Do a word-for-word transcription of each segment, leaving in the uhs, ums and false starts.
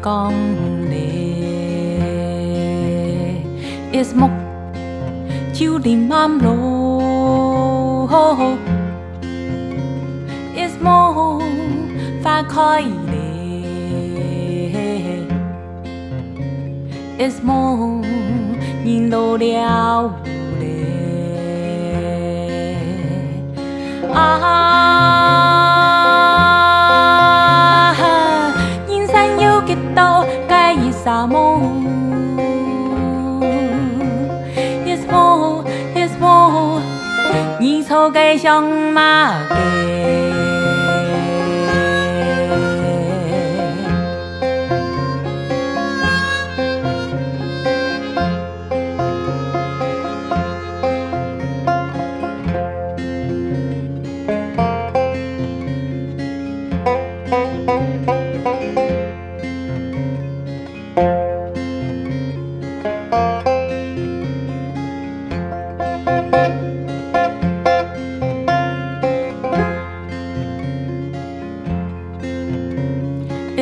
講咧，一目就臨暗咯，一目花開咧，一目人老了咧。 啊，人生有幾多个一儕夢？一夢，一夢，你坐个想麼个？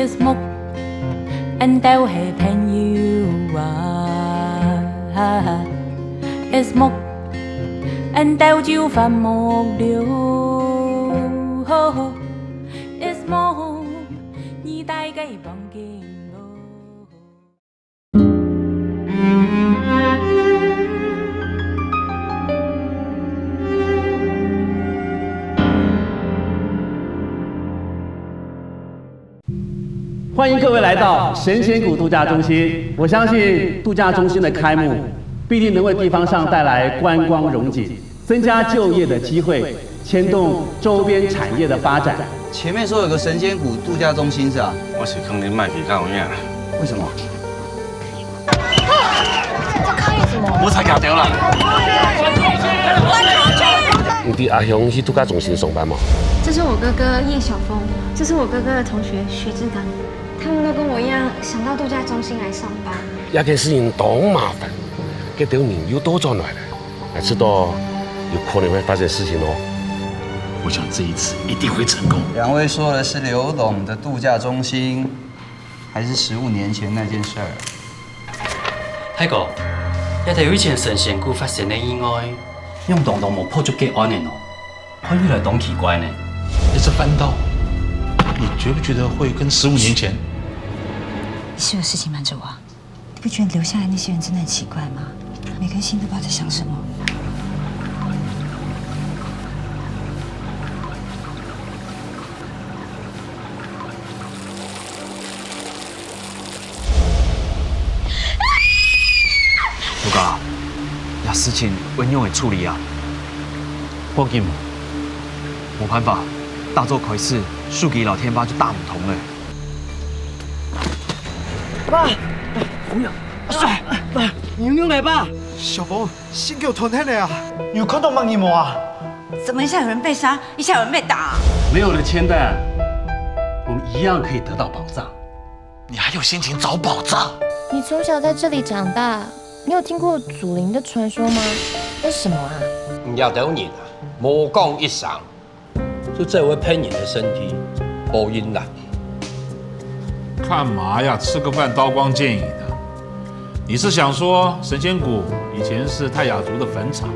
一目，俺兜係朋友啊。一目，俺兜就發目了。一目，你戴个望鏡咯。 欢迎各位来到神仙谷度假中心。我相信度假中心的开幕，必定能为地方上带来观光荣景，增加就业的机会，牵动周边产业的发展。前面说有个神仙谷度假中心是吧？我是劝你莫去到遐。为什么？ 在抗议什么？我才搞丢了。你知阿雄去度假中心上班吗？这是我哥哥叶晓峰，这是我哥哥的同学徐志刚，他们都跟我一样想到度假中心来上班。这件事情当麻烦，这兜人又多转来了，还知道有可能会发生事情哦。我想这一次一定会成功。两位说的是刘董的度假中心，还是十五年前那件事儿？ 大哥，這兜以前神仙谷發生个意外，仰當都無破足个案呢喏？看起來當奇怪呢。一直翻到，你觉不觉得会跟十五年前？是有事情瞒着我啊？你不觉得留下来那些人真的很奇怪吗？每颗心都不知道在想什么。 刘哥，這事情仰般个處理啊？報警無？無辦法，打早開始，手機摎電話就打毋通了。爸，爸，你仰仔，爸？小峰，心肝斷忒了啊！你有看到麼人無啊？怎麼一下有人被殺，一下有人被打？沒有了錢的，我們一樣可以得到保障。 你還有心情找寶藏？你從小在這裡長大，你有聽過祖靈的傳說嗎？那是什麼啊？這兜人啊，無講一聲，就只會騙人个身體，無影啦。看嘛呀，吃個飯刀光劍影的。你是想說神仙谷以前是泰雅族的墳場，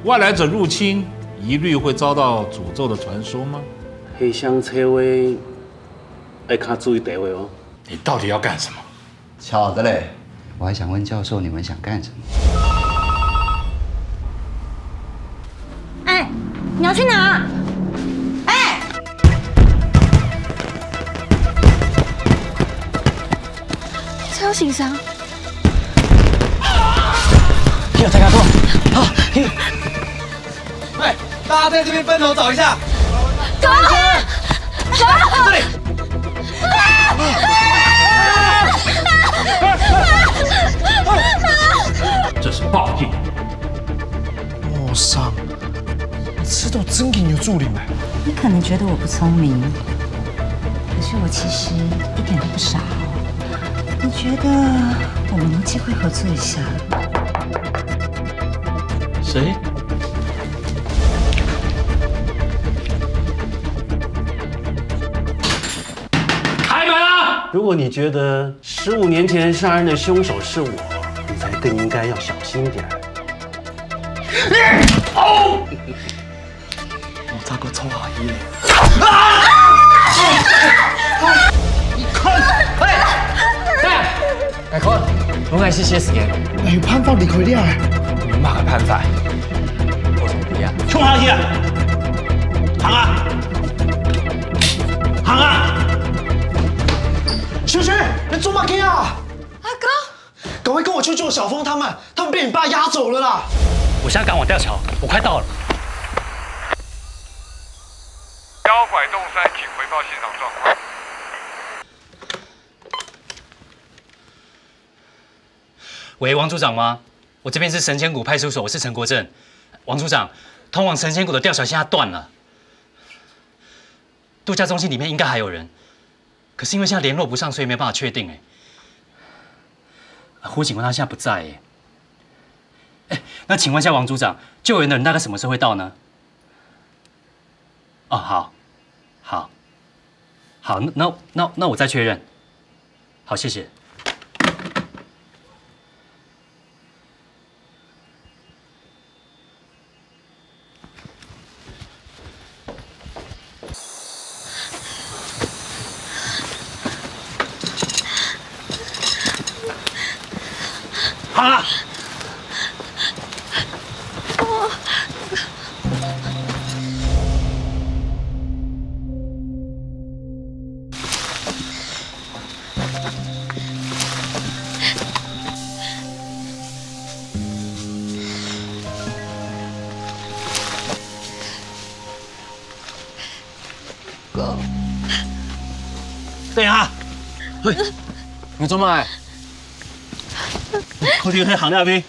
外來者入侵一律會遭到詛咒的傳說嗎？黑箱車位 愛較注意地位哦。你到底要幹什麼？巧的嘞，我還想問教授，你們想幹什麼？哎，你要去哪？哎，蔡先生，你有在幹什麼？啊，你 哎，大家在這邊分頭找一下。走，走，這裡。這是報應。莫桑，你知道真經有祖靈無？你可能覺得我不聰明，可是我其實一點都不傻哦。我覺得我們有機會合作一下。誰？開門啊！如果你觉得十五年前杀人的凶手是我，你才更应该要小心点儿。我再个衝下去咧！你看，哎，哎，大哥，我愛去歇時間。有辦法離開這啊？有麼个辦法？我想你啊，衝下去啊！行啊！行啊！小雪，你做麼个啊？阿哥，赶快跟我去救小峰他们，他们被你爸押走了啦！我现在赶往吊桥，我快到了。幺拐洞三，请回报现场状况。喂，王组长吗？我这边是神仙谷派出所，我是陈国正。王组长，通往神仙谷的吊桥现在断了。度假中心里面应该还有人，可是因为现在联络不上，所以没办法确定。哎，啊，胡警官他现在不在耶。哎，那请问一下王组长，救援的人大概什么时候会到呢？哦，好，好，好，那那那那我再确认。好，谢谢。好了。哥。等一下，嘿，你做么？快点去行李边。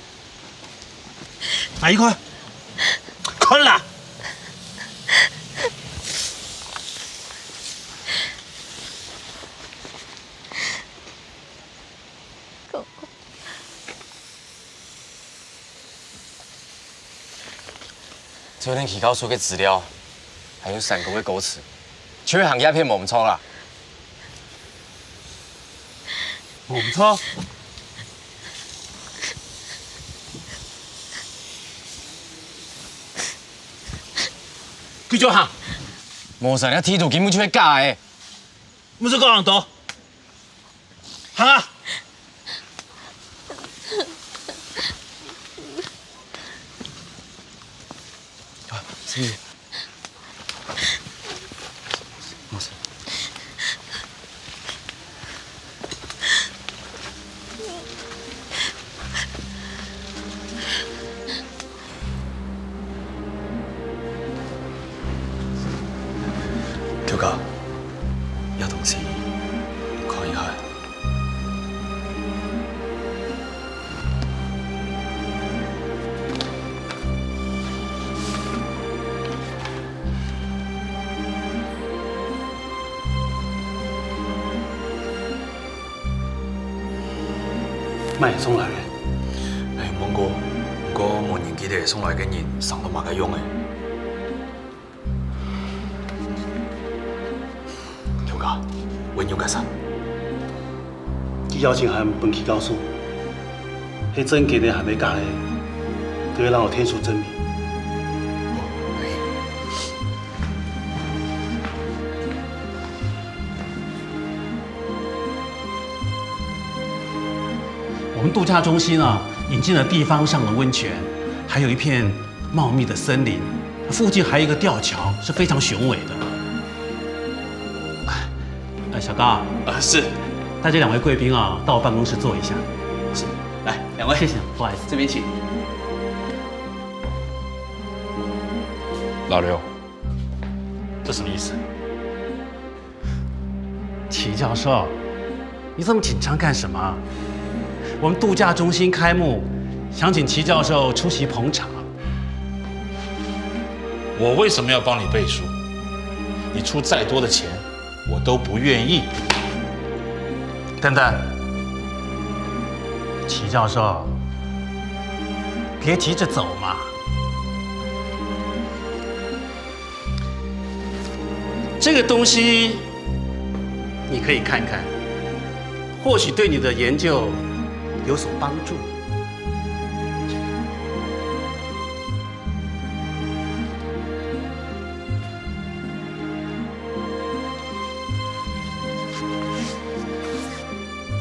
拿一块，看啦。就連徐教授个資料，還有三哥个歌詞，就係行這片無毋著啦。無毋著？繼續行。無啥，這地圖根本就係假个。 毋使講恁多，行啊！啊，是。沒事。舅哥，這東西你看一下。 麼人送來个？𠊎有問過，毋過無人記得送來个人生到麼个樣仔。舅哥，會仰結煞？佢邀請函分佢教授，係正經个還係假个？都要讓我天數證明。 我們度假中心啊，引進了地方上的溫泉，還有一片茂密的森林，附近還有一個吊橋，是非常雄偉的。哎，小高啊，啊，是。帶這兩位貴賓啊，到我辦公室坐一下。是，來，兩位。謝謝，不好意思。這邊請。老劉，這什麼意思？ 徐教授，你這麼緊張幹什麼？我們度假中心開幕，想請徐教授出席捧場。我為什麼要幫你背書？你出再多的錢，我都不願意。等等，徐教授，別急著走嘛。 這個東西你可以看看，或许对你的研究有所帮助。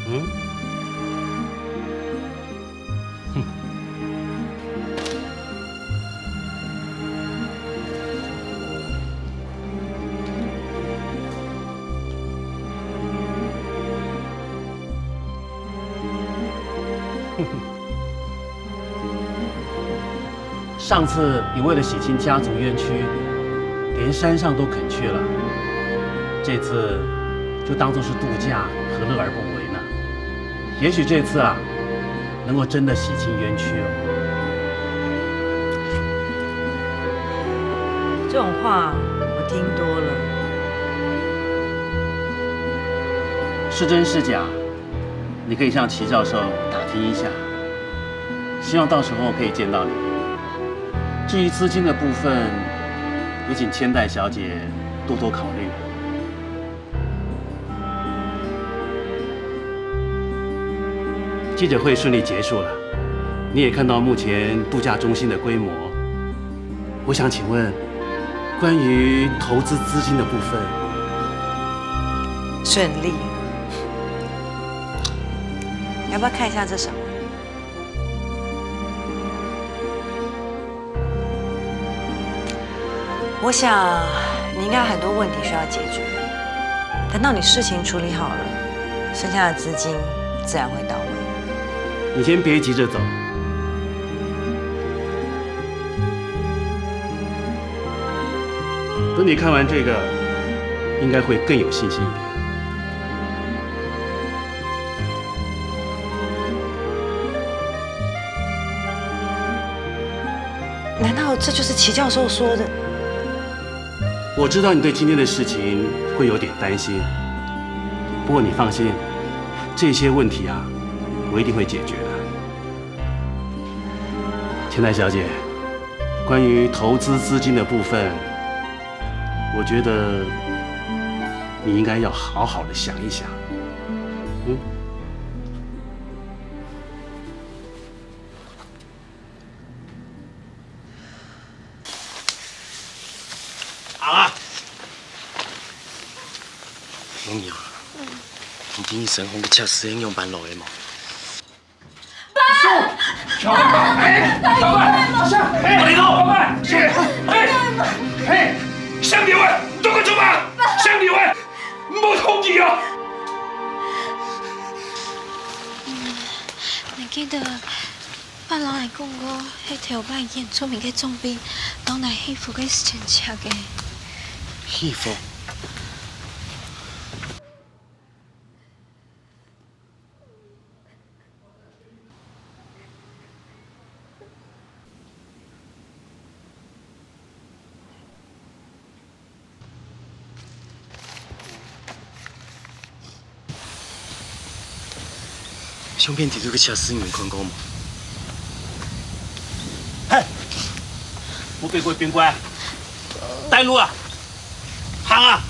嗯？上次你为了洗清家族冤屈，连山上都肯去了，这次就当作是度假，何乐而不为呢？也许这次啊，能够真的洗清冤屈哦。这种话我听多了。是真是假，你可以向齐教授打听一下，希望到时候可以见到你。至于资金的部分，也请千代小姐多多考虑。记者会顺利结束了，你也看到目前度假中心的规模。我想请问，关于投资资金的部分，顺利。你要不要看一下这什么？我想你应该有很多问题需要解决。等到你事情处理好了，剩下的资金自然会到位。你先别急着走，等你看完这个，应该会更有信心一点。难道这就是齐教授说的？我知道你对今天的事情会有点担心，不过你放心，这些问题啊，我一定会解决的。千代小姐，关于投资资金的部分，我觉得你应该要好好的想一想。嗯。 啊！红娘，你今日身項个赤痔係仰般來个無？小曼，哎，小曼，小曼，哎，小曼，哎，哎，香дев아，你做个做嘛？香дев아，莫通气啊！你记得 爸老来讲过，係頭擺原住民个長輩，當難幸福个時間食个。幸福？相片底肚个赤痔你有看過無？嘿，莫變鬼變怪，帶路啊！行啊！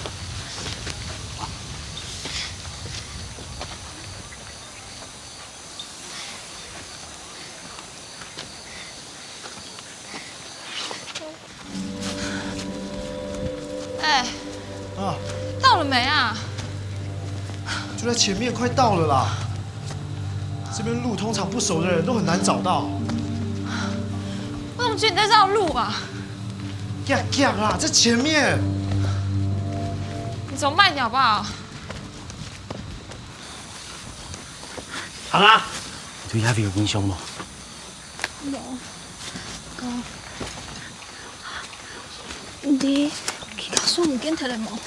哎，啊，到了没啊？就在前面，快到了啦。这边路通常不熟的人都很难找到。为什么你在绕路啊？呀呀啦，在前面。你走慢一点好不好？行啊！对阿飞有印象吗？ 有，哥，你佢家屬毋見忒了無？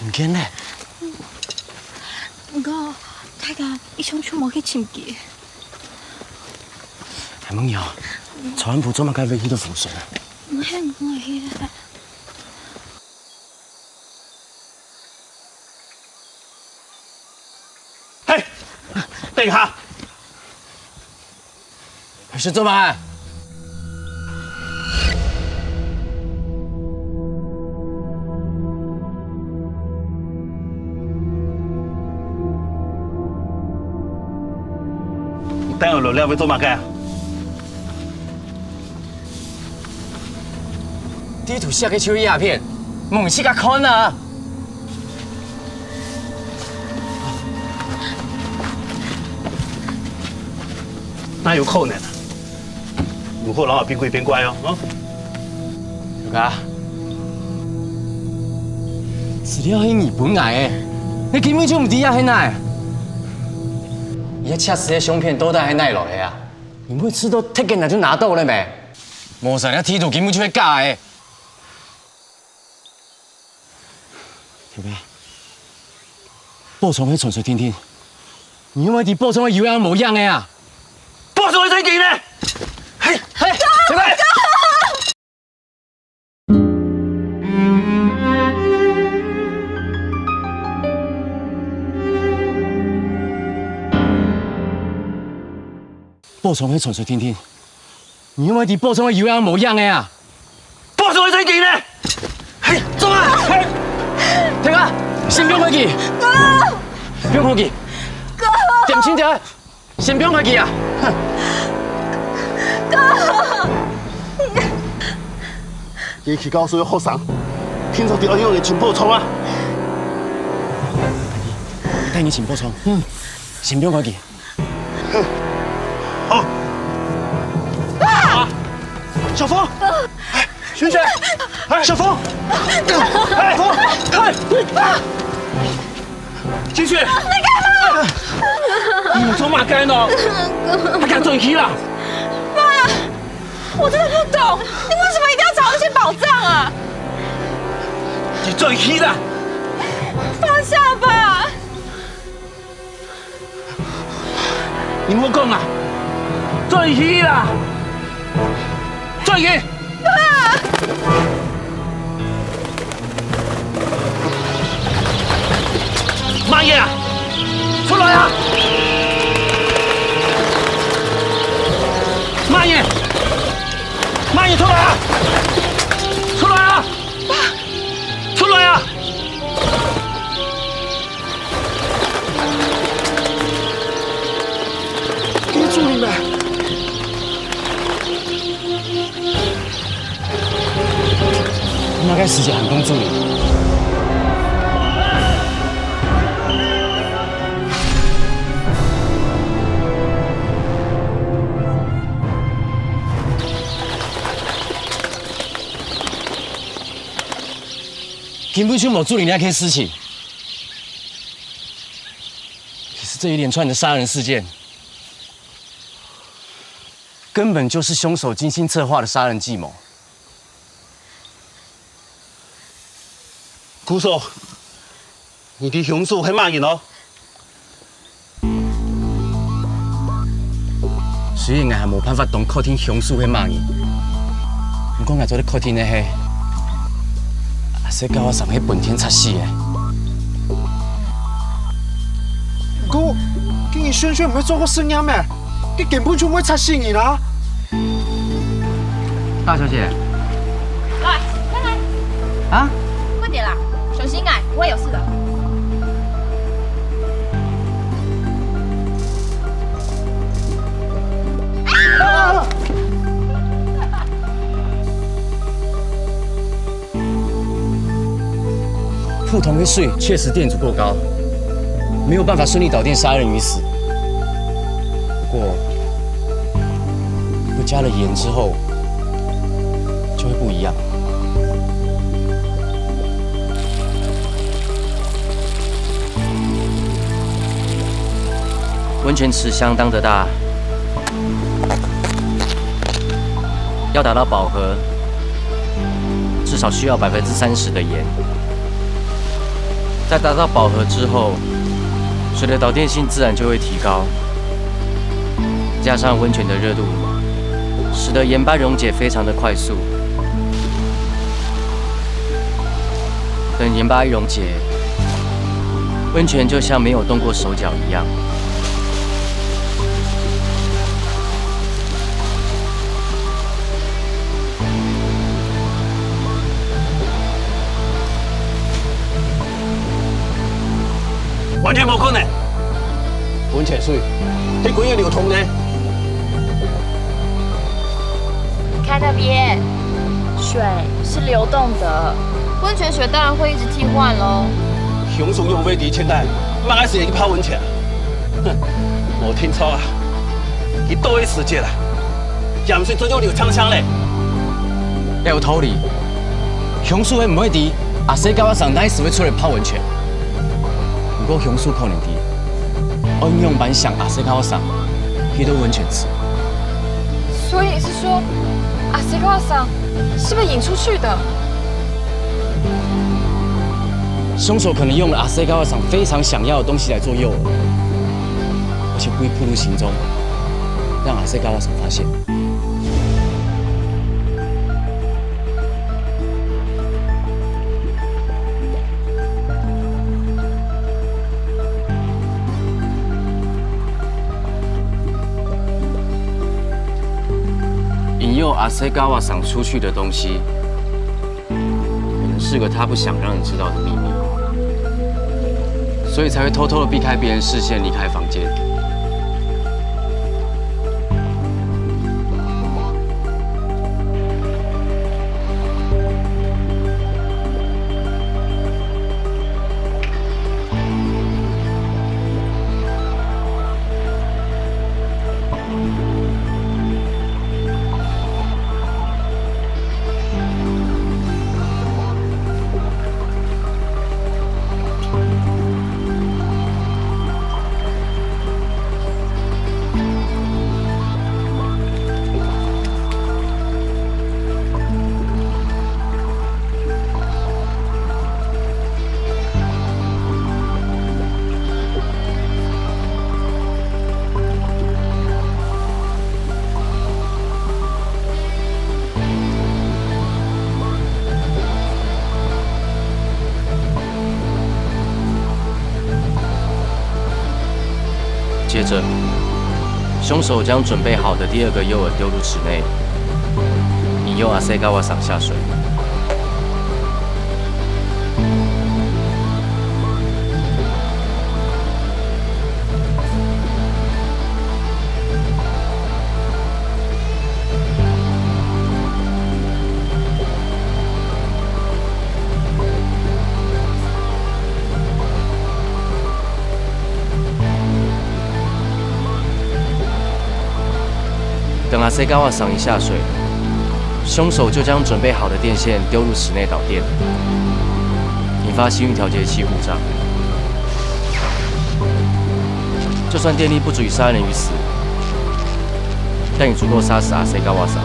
毋見了？毋過，大家一向就無去尋佢。還問你哦，昨暗晡做麼个會去到福順啊？毋係毋會去啦。 嘿，等一下，係做麼个？等下落來會做麼个啊？地圖寫个就係這片，無人自家看啊！哪有可能啊？如果讓我變鬼變怪哦，哦！大哥，資料係你分𠊎个，你根本就毋知這係哪。你這測試个相片到底係哪來个啊？你毋會試著特警仔就拿到了咩？無啥，這地圖根本就係假个。 大哥，寶藏係傳說定定，你仰會知寶藏个有影無影个啊？寶藏係真經个！嘿，嘿，大哥！寶藏係傳說定定，你仰會知寶藏个有影無影个啊？ 寶藏係真經个！嘿，走啊！嘿，大哥，先放開佢！放開佢！恬靜點，先放開佢啊！哼！這係教書个學生，定著知愛仰般尋寶藏啊！帶你尋寶藏，嗯，先放開佢。 好。啊！小峰！哎，萱萱！哎，小峰！哎，小峰！哎！萱萱！你幹嘛？你做麼个呢？還敢轉去啦？爸，我真的不懂，你為什麼一定要找那些寶藏啊？你轉去啦！放下吧！ 你莫講啊！轉去啦！轉去！麼人啊！出來啊！麼人！麼人出來啊！出來啊！出來啊！ 該係竹林咩？麼个時節還講竹林？根本就無竹林這件事情。 其實這一連串的殺人事件，根本就是兇手精心策劃的殺人計謀。姑嫂，你知兇手係麼人哦？雖然𠊎還無辦法當確定兇手係麼人，毋過𠊎做得確定个係， 阿雪佮阿三係分電掣死个。毋過，今日萱萱毋係做過實驗咩？佢根本就毋會掣死人啊！大小姐。來，來，來。啊？快點啦，小心啊，不會有事的。 普通的水確實電阻過高，沒有辦法順利導電殺人於死。不過，又加了鹽之後，就會不一樣。 溫泉池相當的大，要達到飽和，至少需要百分之三十的鹽。在達到飽和之後，水的導電性自然就會提高，加上溫泉的熱度，使得鹽巴溶解非常的快速。等鹽巴一溶解， 溫泉就像沒有動過手腳一樣。完全無可能！溫泉水係可以流通个，在那边，水是流动的，温泉水当然会一直替换喽。雄鼠仰會知現在麼个時節去泡溫泉？哼，無定著啊，佢到底時節啊，鹽水早就流淨淨咧。有道理，雄鼠會毋會知阿西加瓦桑哪時會出來泡溫泉？毋過雄鼠可能知，愛仰般想阿西加瓦桑去到溫泉池。所以你是说，阿西加瓦桑是被引出去的？凶手可能用了阿西加瓦桑非常想要的东西来做诱饵，而且故意暴露行踪，让阿西加瓦桑发现。 引诱阿西加瓦桑出去的东西，可能是个他不想让人知道的秘密，所以才会偷偷的避开别人视线离开房间。 接着，凶手将准备好的第二个诱饵丢入池内，引诱阿塞高瓦桑下水。 等阿塞高瓦桑一下水，凶手就将准备好的电线丢入池内导电，引发幸运调节器故障。就算电力不足以杀人于死，但也足够杀死阿塞高瓦桑。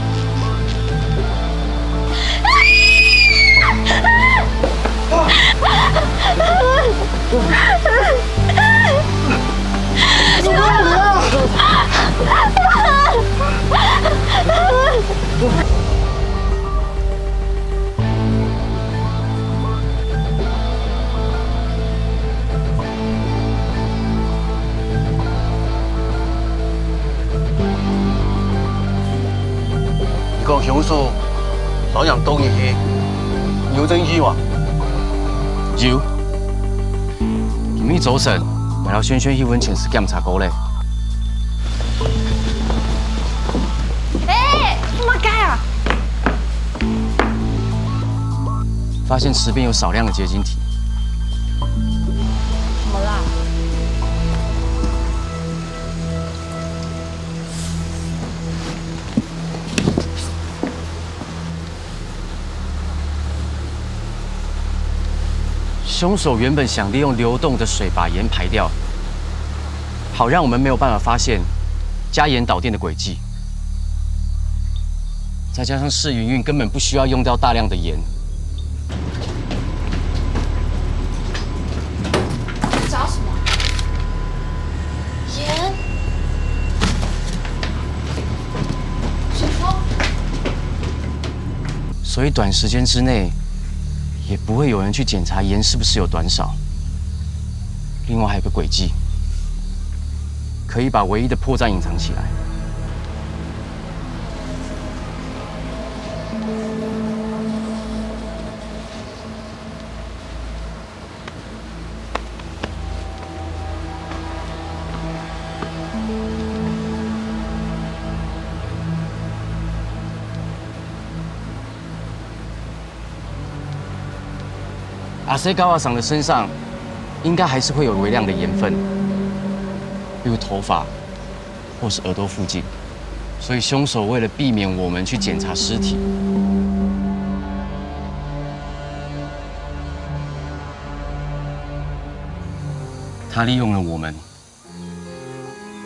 你讲凶手老杨到底去，你有证据吗？有。今日早晨，我摎萱萱去温泉池检查过咧。哎，怎么改啊？发现池边有少量的结晶体。怎么啦？ 凶手原本想利用流动的水把盐排掉，好让我们没有办法发现加盐导电的轨迹。再加上试营运根本不需要用到大量的盐， 找什么？盐？水封？所以短时间之内，也不会有人去检查盐是不是有短少。另外还有个轨迹，可以把唯一的破绽隐藏起来。 你阿塞高瓦桑的身上应该还是会有微量的盐分，比如头发或是耳朵附近，所以凶手为了避免我们去检查尸体，他利用了我们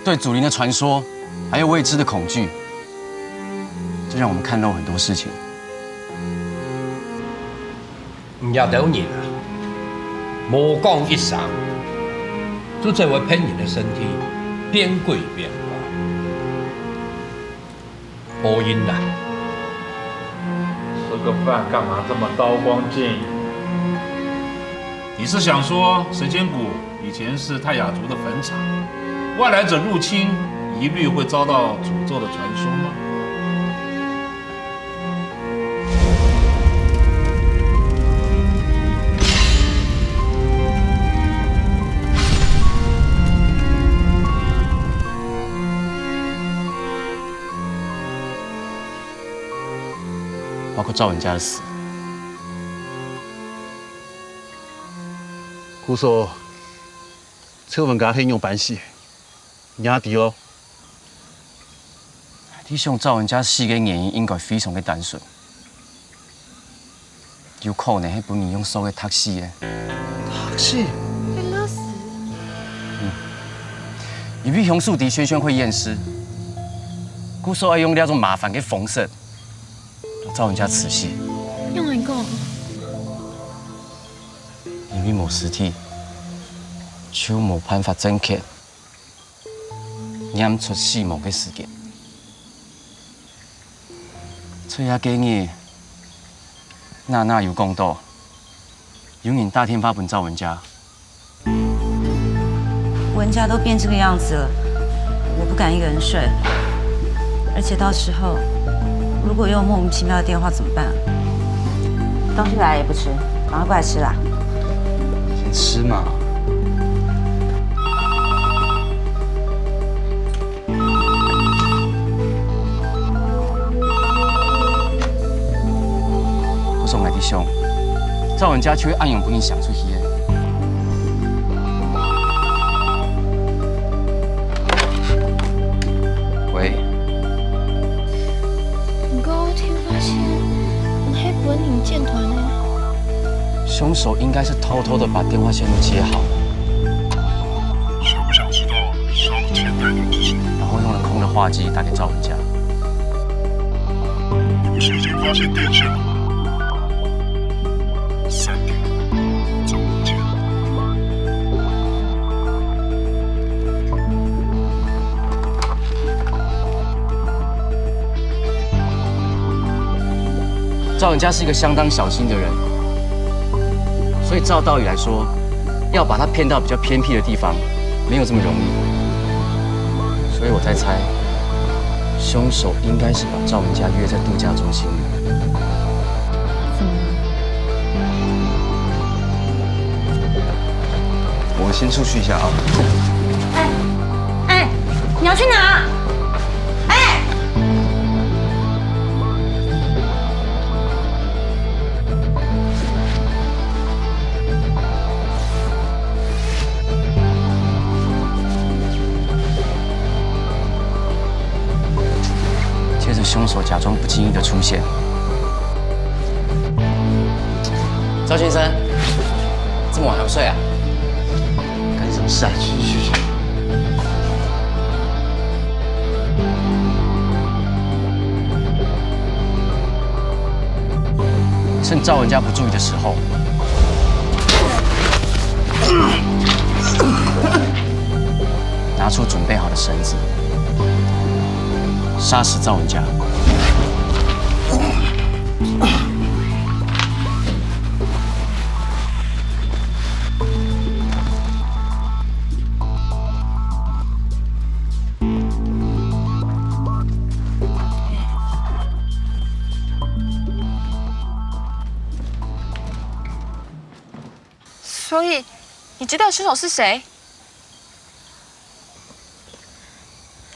对祖灵的传说，还有未知的恐惧，这让我们看漏很多事情。 你这兜人啊，无讲一声，就只会骗人个身体，变鬼变怪。好运啦！吃个饭干嘛这么刀光剑影？你是想说神仙谷以前是泰雅族的坟场，外来者入侵一律会遭到诅咒的传说吗？ 包括赵文佳的死。姑嫂，赵文佳係仰般死？你也知哦？你想赵文佳死个原因应该非常个单纯，有可能係分人用索仔踢死个。踢死？被勒死？因为凶手知萱萱会验尸，故所爱用这种麻烦个方式，让赵文佳辞死。用来讲，因为无尸体，就无办法正确验出死亡个时间。最后个日，娜娜有讲到，有人打电话分赵文佳。 文佳都变这个样子了，我不敢一个人睡。而且到时候如果又有莫名其妙的电话怎么办？东西来了也不吃，赶快过来吃啦！先吃嘛。我送来弟兄，赵文佳就会暗用分你想出去的。 喂。毋过电话线毋係本人剪断的。凶手应该是偷偷的把电话线路接好，想不想知道上千台的故事？然后用了空的话机打给赵文佳。不是已经发现电线了吗？三点，中午见。 赵文佳是一个相当小心的人，所以照道理来说，要把他骗到比较偏僻的地方，没有这么容易。所以我在猜，凶手应该是把赵文佳约在度假中心里。怎么了？我先出去一下啊。哎，哎，你要去哪？哎！ 接着，凶手假装不经意的出现。赵先生，这么晚还不睡啊？干什么事啊？去去去去！ 趁赵文佳不注意的时候，拿出准备好的绳子，杀死赵文佳。 所以，你知道凶手是谁？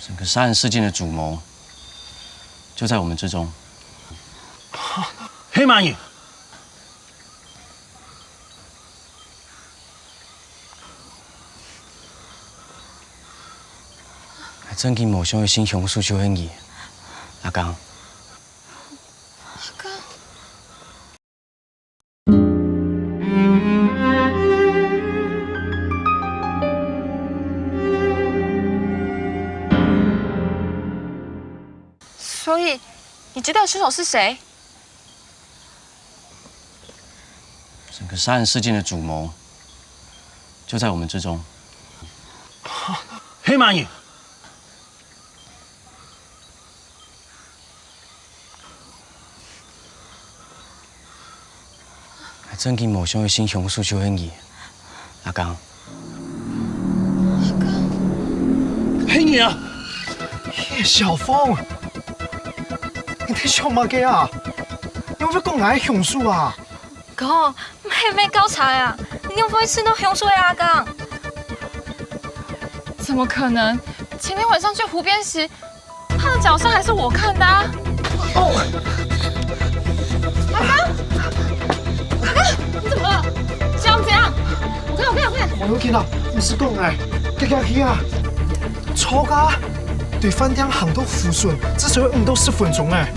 整个杀人事件的主谋就在我们之中。黑马影。正經無想愛信兇手就係你，阿剛。阿剛。 所以，你知道兇手是誰？整個殺人事件的主謀就在我們之中。係麼人？ 𠊎正經無想愛信兇手就係你，阿剛。阿剛。係你啊！葉小鳳，你在想麼个啊？你會毋會講𠊎係兇手啊？哥，你係毋係搞錯啊？你仰會識到兇手个阿剛？怎麼可能？前天晚上去湖邊時， 他的腳傷還是我看的啊。哦，阿剛，阿剛，你怎麼了？腳怎樣？我看，我看，我看。無要緊啊，毋使講欸，遽遽去啊。著啊，對飯店行到湖脣，至少愛五到十分鐘欸。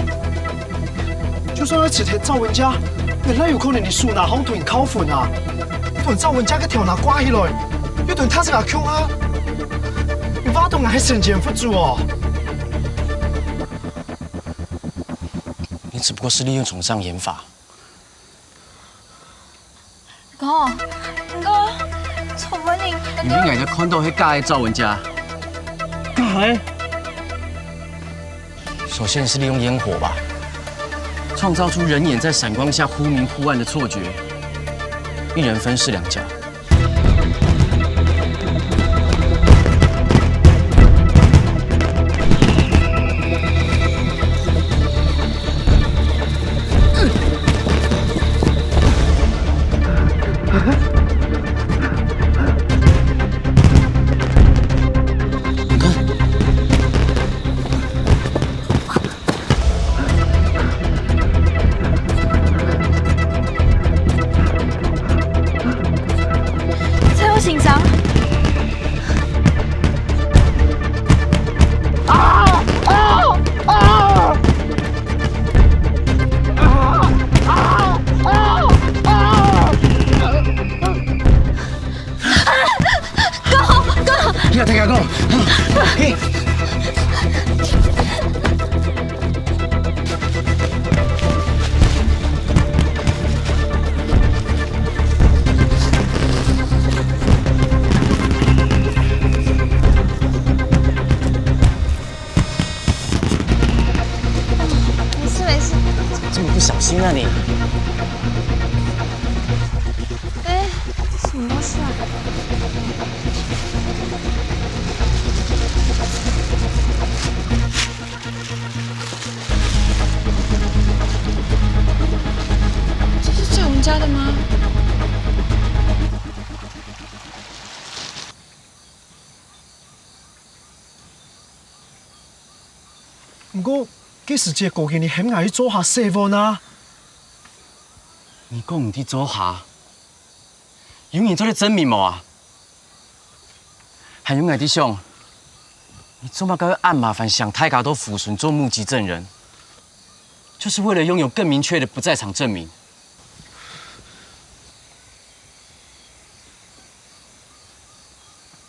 就算愛截忒趙文佳，也哪有可能你手拿項同佢敲昏啊？同趙文佳个頭那掛起來，又同他自家共下，你話到𠊎係身先佛祖哦。 你只不過是利用重傷言法。哥，哥，昨晡日，你明眼就看到係假个趙文佳。假个？首先是利用煙火吧，創造出人眼在閃光下忽明忽暗的錯覺，一人分飾兩角。 你聽𠊎講，嘿。沒事沒事。怎麼這麼不小心啊你？哎，什麼事啊？ 這是在我們家的嗎？毋過，該時節哥哥你喊𠊎去灶下洗碗啊。你講你去灶下， 有人做得證明無啊？還有𠊎在想，你做麼个愛恁麻煩想大家到福順做目擊證人，就是為了擁有更明確的不在場證明。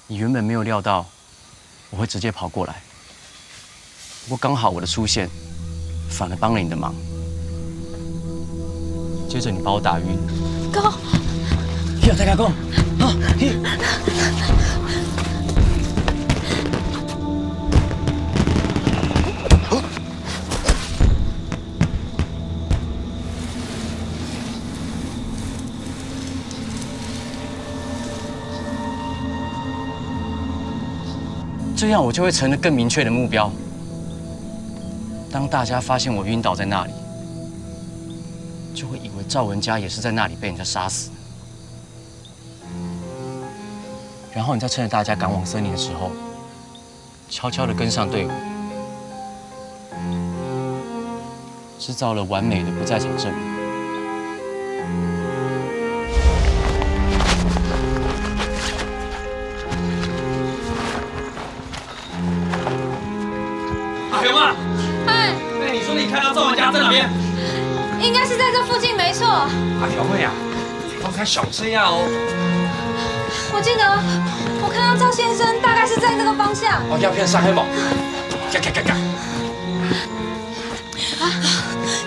你原本沒有料到 我會直接跑過來。不過剛好我的出現，反而幫了你的忙。接著你把我打暈。哥，你有在該講？啊，你。 這樣我就會成了更明確的目標。當大家發現我暈倒在那裡，就會以為趙文佳也是在那裡被人家殺死。然後你再趁著大家趕往森林的時候， 悄悄地跟上隊伍，製造了完美的不在場證明。阿雄啊，哎，哎，你说你看到赵文佳在哪边？应该是在这附近，没错。阿雄啊，你要开小车呀哦。我记得，我看到赵先生大概是在这个方向。哦，要骗上黑某。嘎嘎嘎嘎。啊，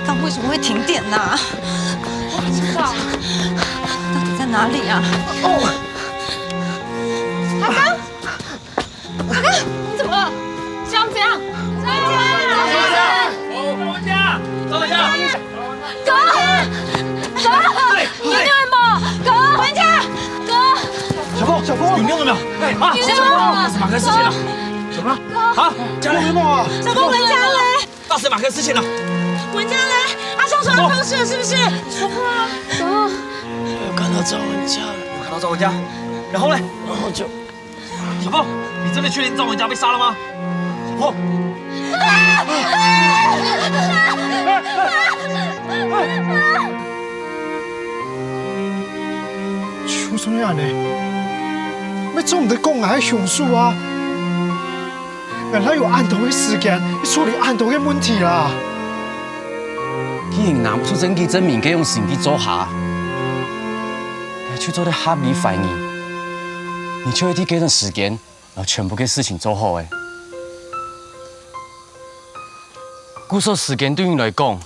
刚为什么会停电呢？我不知道。到底在哪里啊？哦，阿刚。 你怎么了？想怎样？赵文佳，赵文佳，赵文佳，哥，哥，你怎么？哥，文佳，哥，小凤，小凤，有弄到没有？哎，啊，你怎么了？发生什么事情了？怎么了？啊，家人有没有啊？小凤，文佳嘞？发生什么事情了？文佳嘞？阿雄说他偷吃了，是不是？你说话啊，哥。有看到赵文佳了。有看到赵文佳，然后嘞？然后就 小凤，你真的确定赵文佳被杀了吗？小凤，就算恁樣呢，也做毋得講𠊎係兇手啊！𠊎哪有恁多个時間去處理恁多个問題啦？既然拿不出證據證明佢用心去做下， 𠊎就做得合理懷疑，你就會在該段時間，然後全部个事情做好欸。故所時間對你來講，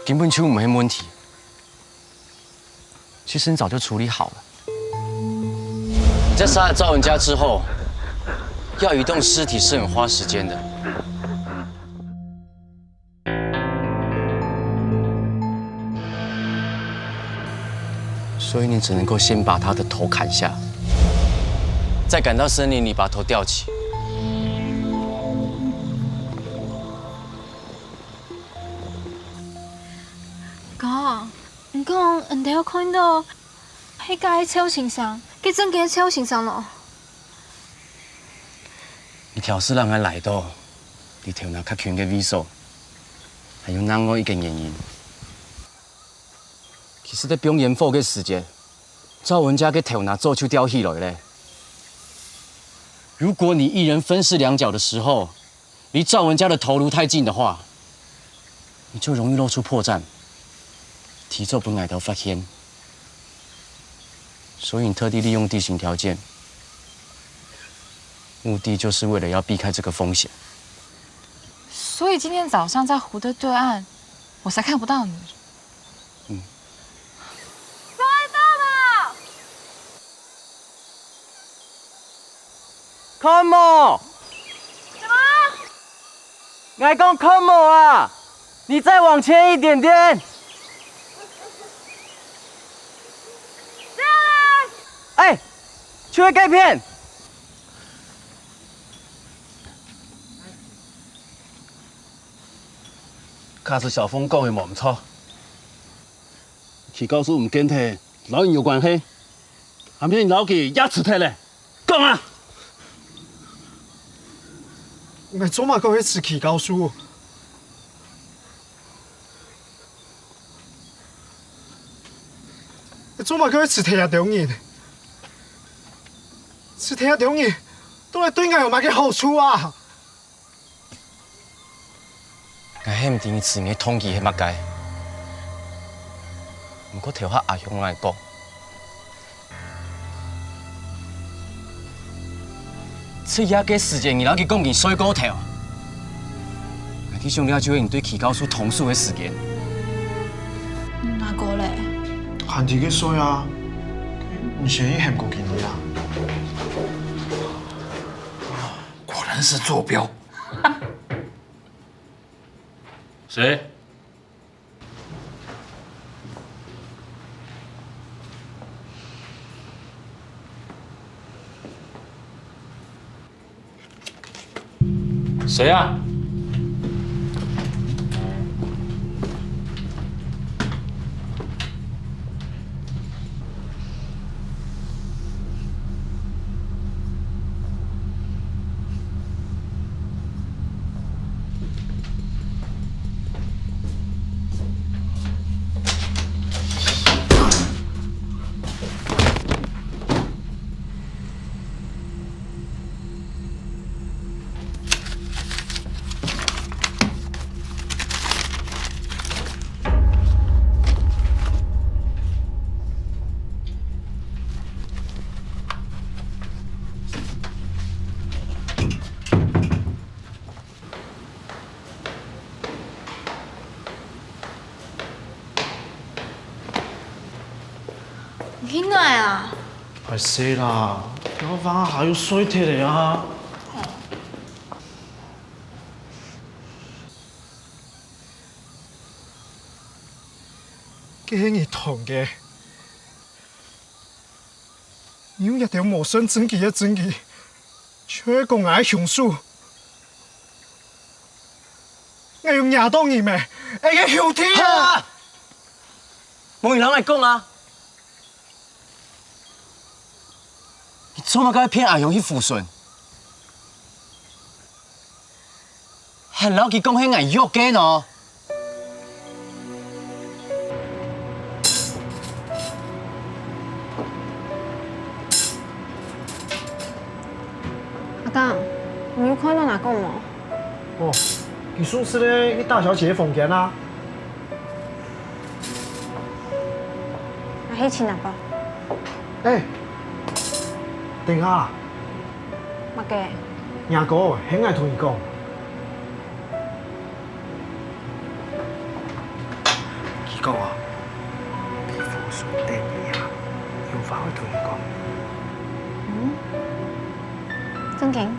根本就毋係問題。其實你早就處理好了。你在殺了趙文佳之後，要移動屍體是很花時間的。 所以你只能夠先把他的頭砍下，再趕到森林裡把頭吊起。哥，你講，你兜看到，係該个趙先生，該正經个趙先生咯？ 你挑事人愛來到，你頭那較近个位所，還有另外一個原因。其實在放煙火个時節，趙文佳个頭那早就吊起來了。如果你一人分飾兩角的時候，離趙文佳的頭顱太近的話， 你就容易露出破綻，提早分𠊎兜發現。所以你特地利用地形條件，目的就是為了要避開這個風險。所以今天早上在湖的對岸，我才看不到你。嗯。 看無？𠊎講看無啊！你再往前一點點。就係該片。假使小鳳講个無毋著，徐教授毋見忒，摎你有關係，還係你摎佢也辭忒咧？ 講啊！𠊎做麼个會辭徐教授？𠊎做麼个會辭忒這兜人？辭忒這兜人，到底對𠊎有麼个好處啊？ 𠊎係毋知你辭人个動機係麼个，毋過頭下阿雄來講，七月个時節你摎佢講佢睡過頭，𠊎就想這就係你對徐教授動手个時間。哪個咧？還在該睡啊，毋係已喊過佢了？果然是坐標。 誰？誰啊？去哪啊？歹勢啦，我還有睡忒个啊。該係你斷个，你用這兜無算證據个證據，就係講𠊎个兇手。 𠊎有惹到你咩？𠊎个兄弟啊！無人摎𠊎講啊！你做麼个騙阿雄去撫順？還摎佢講係𠊎約个喏！阿剛，你有看到阿公無？ 哦，佢送食咧去大小姐个房間啊。𠊎去尋阿伯。哎，等下。麼个？若哥，係𠊎同你講。佢講啊，佢父叔等你啊，有話愛同你講。嗯？ 正經。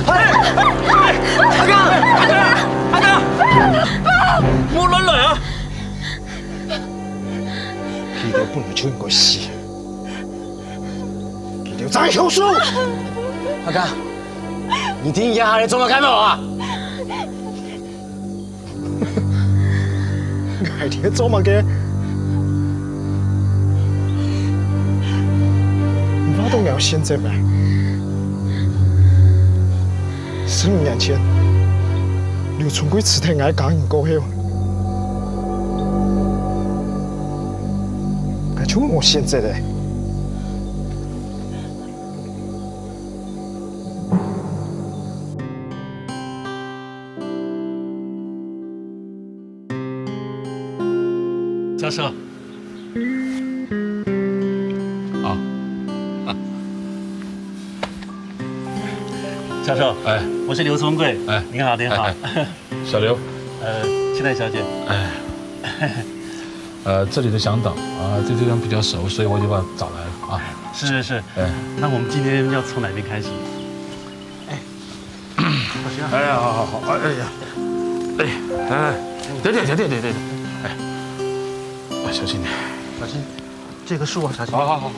阿剛，阿剛，阿剛，莫亂來啊！佢兜本來就應該死，佢兜正係兇手！阿剛，你知你這下在做麼个無啊？ 𠊎在做麼个？你話到𠊎有選擇咩？十五年前，劉春貴辭忒𠊎个家人過後，𠊎就無選擇了。 教授。啊。教授，哎。我是劉聪贵。哎。您好，您好。哎，哎。小刘。呃，现在小姐。哎。呃，这里的向导啊，对这地方比较熟，所以我就把他找来了啊。是，是，是。哎。那我们今天要从哪边开始？哎。 哎呀，好，好，好，哎，哎呀，哎，来，来，来，停，停，停，停，停，停，哎，哎，小心点。小心，这个树啊，小心。好，好，好，好。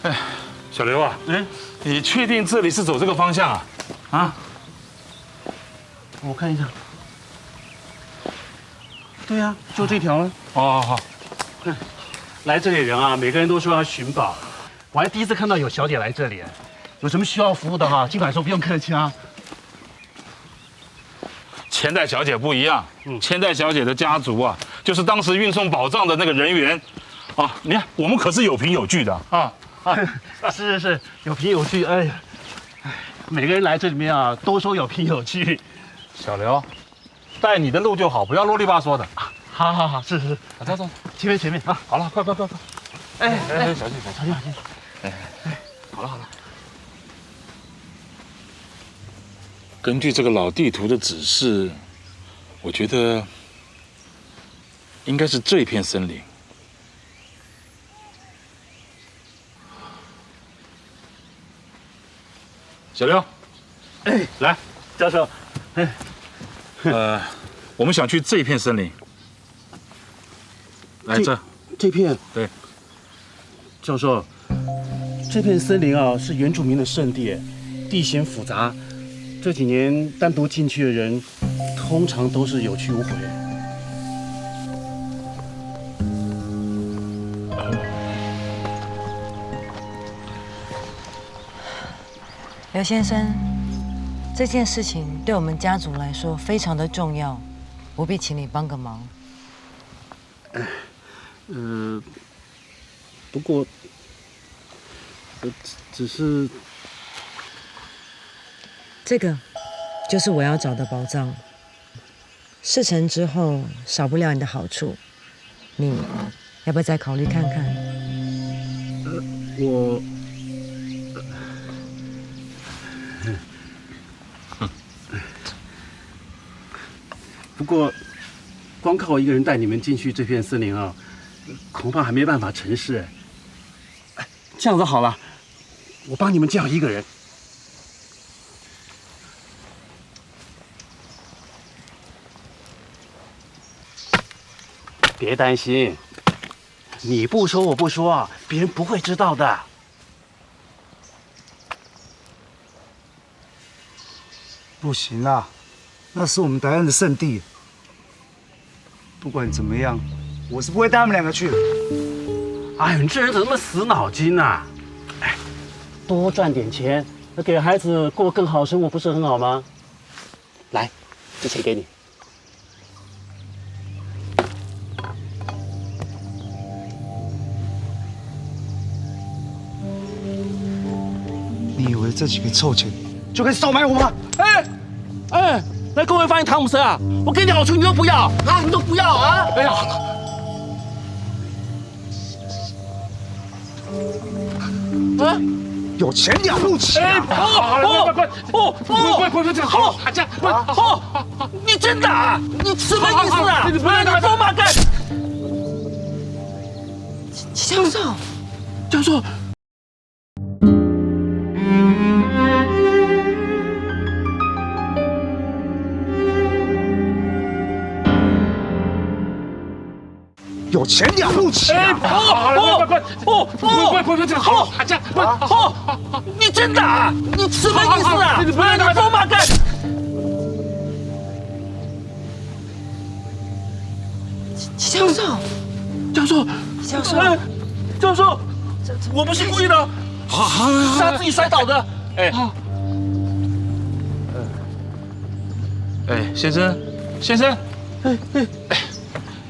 哎，小刘啊，哎。你确定这里是走这个方向啊？啊？ 我看一下。对呀，就这条了。哦，好，好。来这里的人啊，每个人都说要寻宝，我还第一次看到有小姐来这里。有什么需要服务的哈，尽管说，不用客气啊。钱袋小姐不一样，嗯。钱袋小姐的家族啊，就是当时运送宝藏的那个人员。啊，你看，我们可是有凭有据的啊。啊，是，是，是，有凭有据。哎呀，哎，每个人来这里面啊，都说有凭有据。 小刘，带你的路就好，不要啰里吧嗦的。好，好，好，是，是，是。啊，走，走。前面，前面啊。好了，快，快，快，快。哎，哎，哎，小心，小心。小心，小心。哎，哎，好了，好了。根据这个老地图的指示，我觉得应该是这片森林。 小刘，哎，来，教授，哎。呃，我们想去这片森林。来，这，这片？对。教授，这片森林啊，是原住民的圣地，地形复杂，这几年单独进去的人，通常都是有去无回。 刘先生，这件事情对我们家族来说非常的重要，我必请你帮个忙。呃，不过，呃，只是这个就是我要找的宝藏。事成之后少不了你的好处，你要不要再考虑看看？我，不过，光靠我一个人带你们进去这片森林啊，恐怕还没办法成事哎。这样子好了，我帮你们叫一个人。别担心，你不说我不说，别人不会知道的。不行啊，那是我们答案的圣地。不管怎么样，我是不会带他们两个去的。哎呦，你这人怎么那么死脑筋啊？哎，多赚点钱，那给孩子过更好的生活，不是很好吗？来，这钱给你。你以为这几个臭钱就可以收买我吗？哎，哎，来，各位发现唐姆斯啊，我给你好处你都不要啊，你都不要啊！哎呀，啊，有钱了不起啊！哎，哦哦哦哦，不不不不这样，好，这样不好，你真的啊？你什么意思啊？你不要打，走马干！教授，教授。有钱了不起啊！哎，好，好，好，快快快，哦，哦，快快快，这样好，这样好，你真的啊？你什么意思啊？你不要打，走马干！教授，教授，教授，哎，教授，我不是故意的，啊，是他自己摔倒的。哎，哎，先生，先生，哎哎，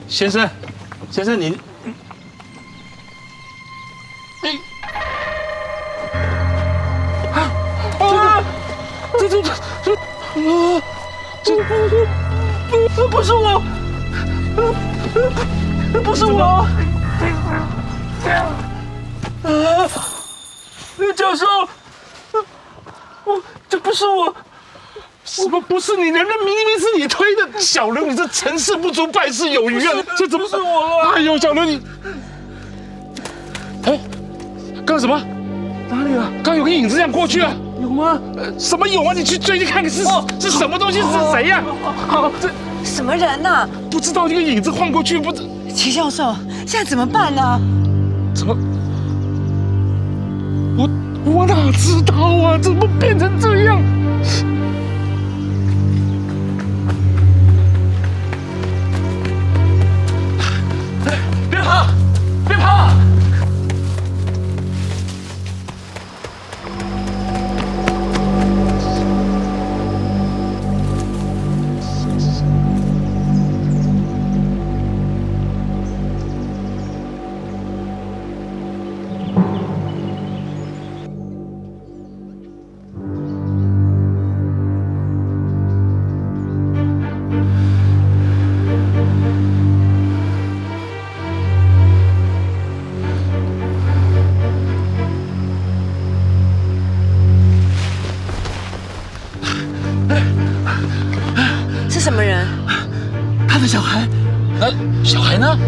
先生，先生，您，哎，啊，这这这这，啊，这不不不是我，不是我，啊，教授，我这不是我。 什么不是你？人家明明是你推的，小刘，你这成事不足，败事有余啊！这怎么？不是我啊！哎呦，小刘你，哎，刚什么？哪里啊？刚有个影子这样过去啊！有吗？呃，什么有啊？你去追去看看是是什么东西，是谁呀？好，这什么人呐？不知道，一个影子晃过去，不知。 齐教授，现在怎么办呢？怎么？我我哪知道啊？怎么变成这样？别跑！别跑！是什么人？他的小孩。呃，小孩呢？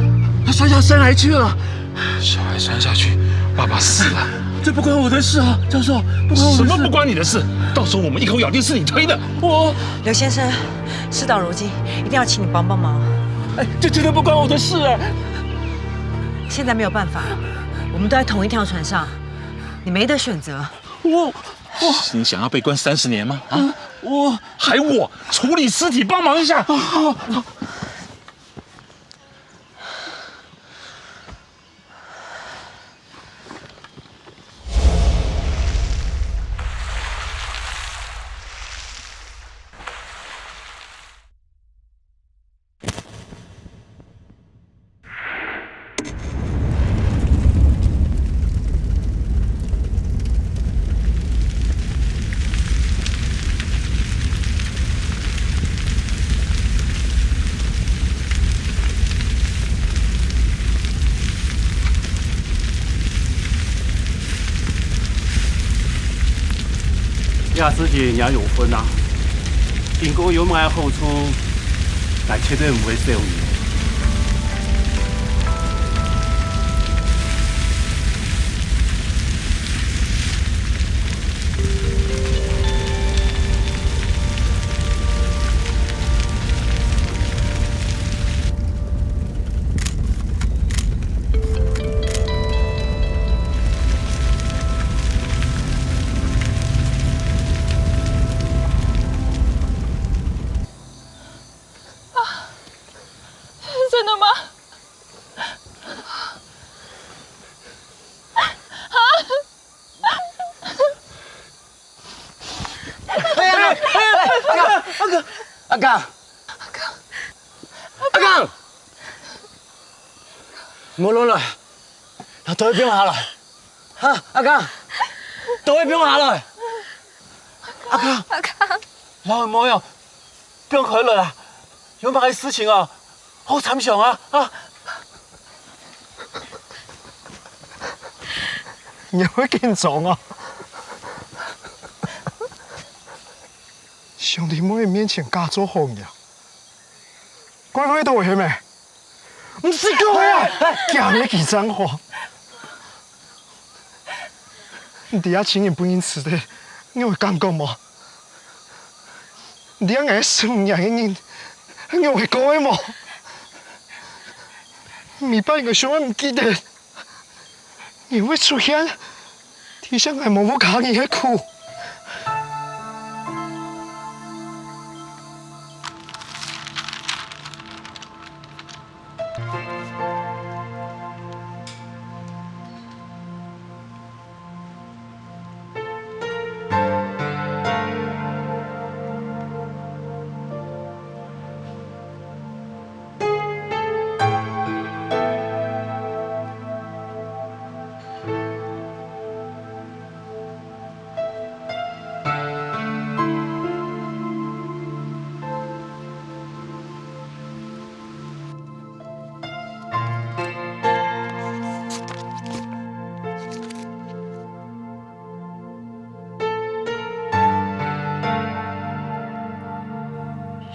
他摔下山来去了。小孩摔下去，爸爸死了。这不关我的事啊，教授，不关我的事。什么不关你的事？到时候我们一口咬定是你推的。我刘先生，事到如今，一定要请你帮帮忙。哎，这真的不关我的事哎。现在没有办法，我们都在同一条船上，你没得选择。我，你想要被关三十年吗？啊，我，还我处理尸体，帮忙一下。這事情你也有份啊！經過有麼个好處，𠊎絕對毋會少你。 真的嗎？哎呀，哎，哎，阿剛，阿剛，阿剛，阿剛，無落來，拿刀仔放下來。哈，阿剛，刀仔放下來。阿剛，阿剛，老妹哦，放開來啊！有麼个事情哦，好參詳啊，啊！你會緊張啊？ 上帝妹面前假做好人，怪怪都係咩？毋使講啊！驚个佢正好。你知啊，親人分人㓾忒，你有感覺無？你知啊，𠊎十五年个人，你有過个無？每擺𠊎想愛毋記得， 你會出現，提醒𠊎莫屋下人个苦。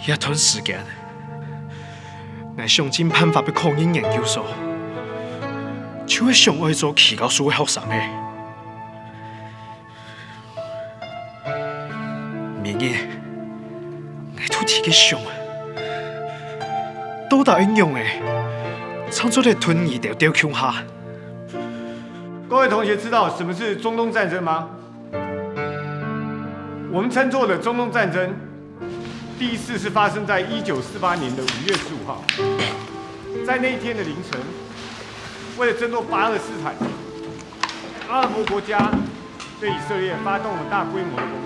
這段時間，𠊎想盡辦法去考入研究所，就係想愛做徐教授个學生仔。 每日，𠊎都在該想，到底愛仰仔，正做得同你兜鬥共下。各位同學知道什麼是中東戰爭嗎？我們稱作的中東戰爭，第一次是發生在一九四八年的五月十五號，在那一天的凌晨，為了爭奪巴勒斯坦，阿拉伯國家對以色列發動了大規模的攻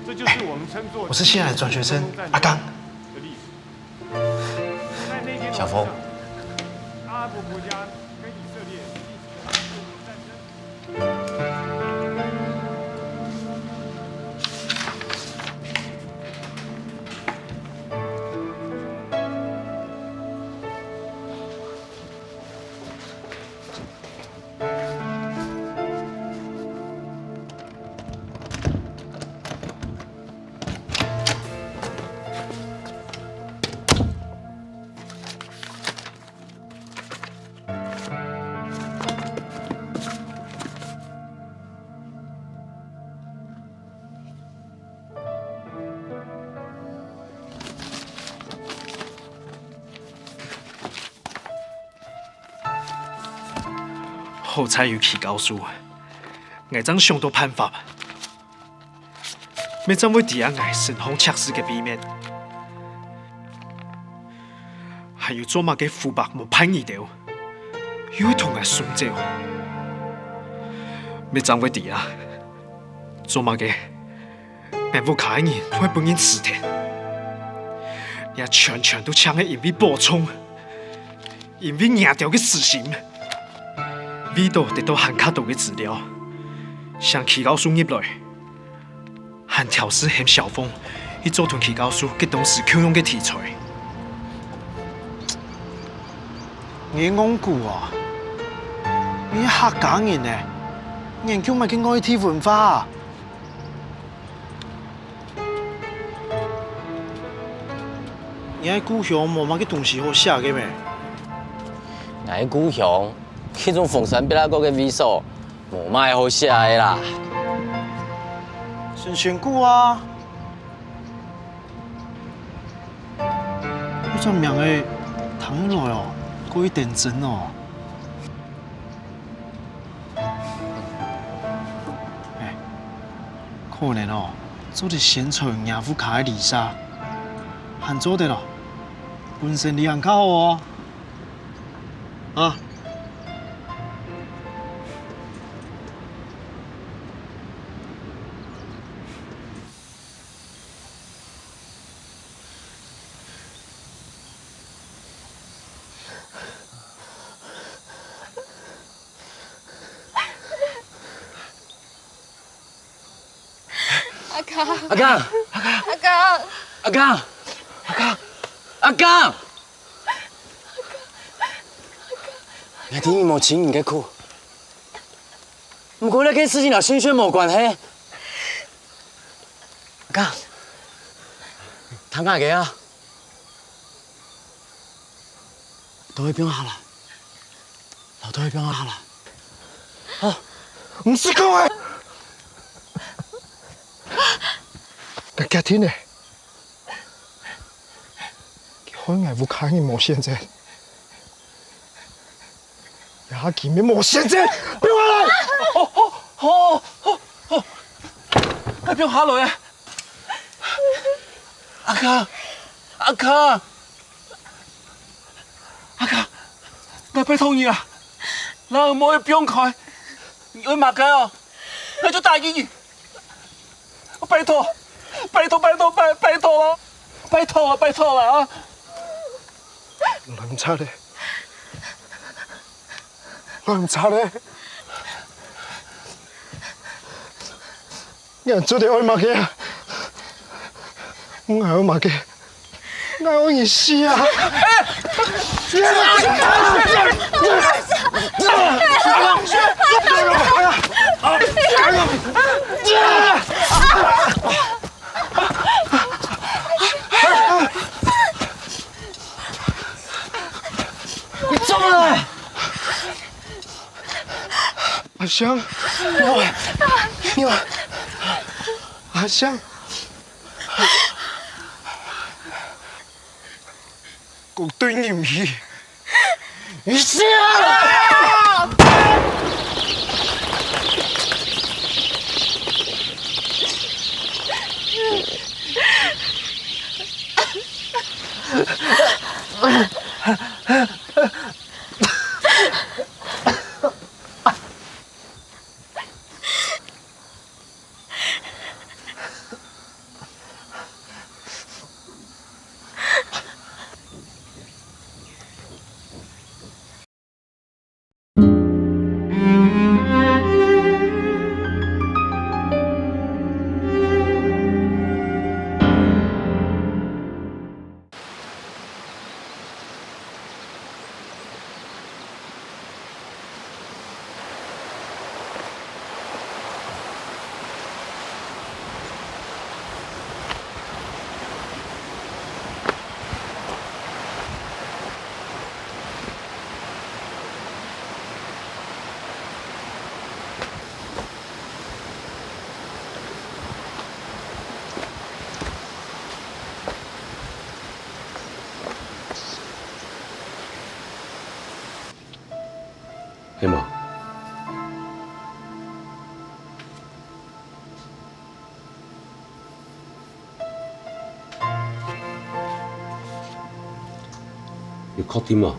擊，這就是我們稱作我是新來的轉學生阿剛。的歷史。在那天的晚上，小峰。阿拉伯國家跟以色列進行了大规模的戰争。 好在有徐教授，𠊎正想到辦法，乜正會知𠊎身項赤字个秘密，還有做麼个湖北無辦你兜，又會同𠊎送走，乜正會知做麼个 𠊎屋下个人會分人㓾忒。這全全都淨係因為保重，因為若兜个私心。為著得到還較多个資料，請徐教授入來，還挑事喊小鳳去做同徐教授个東西共樣个題材。你戇牯啊！你客家人呢，研究麼个外地文化啊？你个故鄉無麼个東西好寫个咩？𠊎个故鄉，該種荒山壁罅角个位所，無麼个好寫个啦。神仙谷啊！ 這名仔聽起來哦，過於天真哦。哎，可能哦，做得先揣若屋下个里社，還做得咯，本身你還較好哦。啊。 阿剛，阿剛，阿剛，阿剛，阿剛，阿剛，阿剛！𠊎知你無情人个苦，毋過這件事情摎先生無關係。阿剛，聽𠊎个啊！ 都愛放下來，老都愛放下來。啊，毋使講啊！𠊎決定了，佢害𠊎屋下人無選擇，也佢乜無選擇，放下來！好，好，好，好，好，愛放下來啊！阿哥，阿哥！ 阿哥，𠊎拜託你啊，若毋愛放開，你愛麼个哦？𠊎就打贏你！拜託，拜託，拜託，拜，拜託了，拜託了，拜託了啊！𠊎毋掣了，𠊎毋掣了。 你還做得愛麼个啊？𠊎愛麼个？𠊎愛你死啊！你怎麼了？ 阿香，你好，你好，阿香，講對你毋起，你死啊！係無？你確定無？